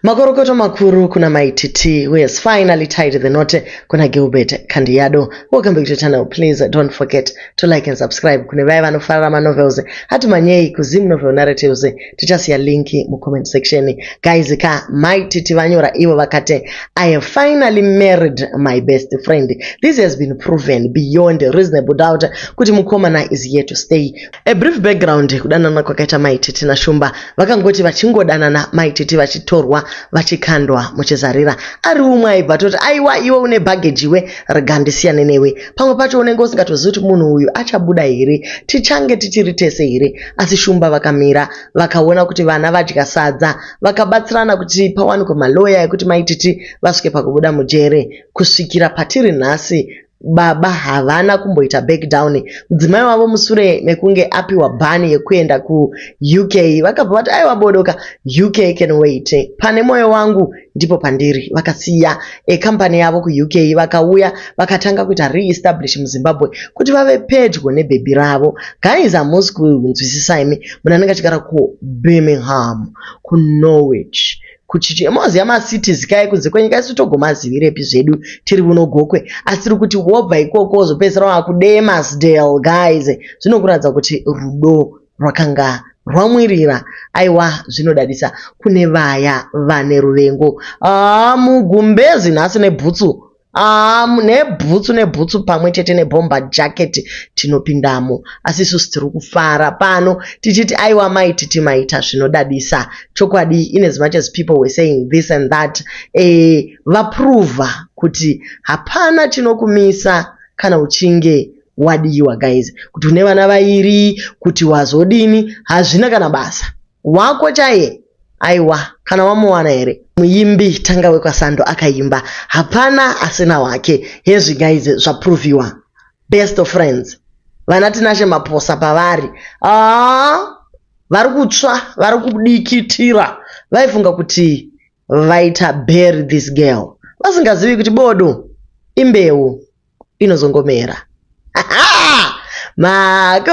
Makorokoto makuru kuna Mai TT who has finally tied the knot kuna Gilbert Kandiado. Welcome back to the channel. Please don't forget to like and subscribe. Kune vaya vanofarira manovels hatimanyei kuZim Novel Narratives tichasiya link mucomment section. Guys ka Mai TT vanyora ivo vakati I have finally married my best friend. This has been proven beyond reasonable doubt kuti mukomana is here to stay. A brief background kudanana kwakaita Mai Titi naShumba vakangoti vachingodanana Mai Titi vachitorwa vachikandwa muchizarira ari umwe aibva toti aiwa iwe une baggage iwe rega ndisiyane newe pamwe pacho unenge usingatozivi kuti munhu uyu achabuda here tichange tichiri tese here asi Shumba vakamira vakaona kuti vana vadya sadza vakabatsirana kuti pawanikwe maloya ekuti Mai Titi vasvike pakubuda mujere kusvikira patiri nhasi baba havana kumboita back down mudzimai wavo musure mekunge apiwa bhani yekuenda kuUK vakabva vati aiwa bodoka UK can wait pane mwoyo wangu ndipo pandiri vakasiya ekambani yavo kuUK vakauya vakatanga kuita reestablish muZimbabwe kuti vave pedyo nebhebhi ravo guys hamusi kunzwisisa imi munhu anenge achigara kuBirmingham kuNorwich kuchichi moziva macities kai kunze kwenyika isu togomazivirepi zvedu tiri kuno Gokwe asi tiri kuti wobva ikoko wozopedzisira wava kuDemasdale guys zvinokuratidza kuti rudo rwakanga rwamwirira aiwa zvinodadisa kune vaya vane ruvengo aa mugumbezi nhasi nebhutsu aa nebhutsu nebhutsu pamwe chete nebhomba jacket tinopindamo asi isusu tiri kufara pano tichiti aiwa Mai Titi maita zvinodadisa chokwadi in as much as people were saying this and that vaprova kuti hapana chinokumisa kana uchinge wadiwa guys kuti une vana vairi kuti wazodini hazvina kana basa wako chaiye aiwa kana wamuwana here muimbi Tanga Wekwasando akaimba hapana asina wake hezvi guys zvaproviwa best of friends vana Tinashe Maposa pavari aa vari kutsva vari kudikitira vaifunga kuti vaita bury this girl vasingazivi kuti bodo imbeu inozongomera makorokoto.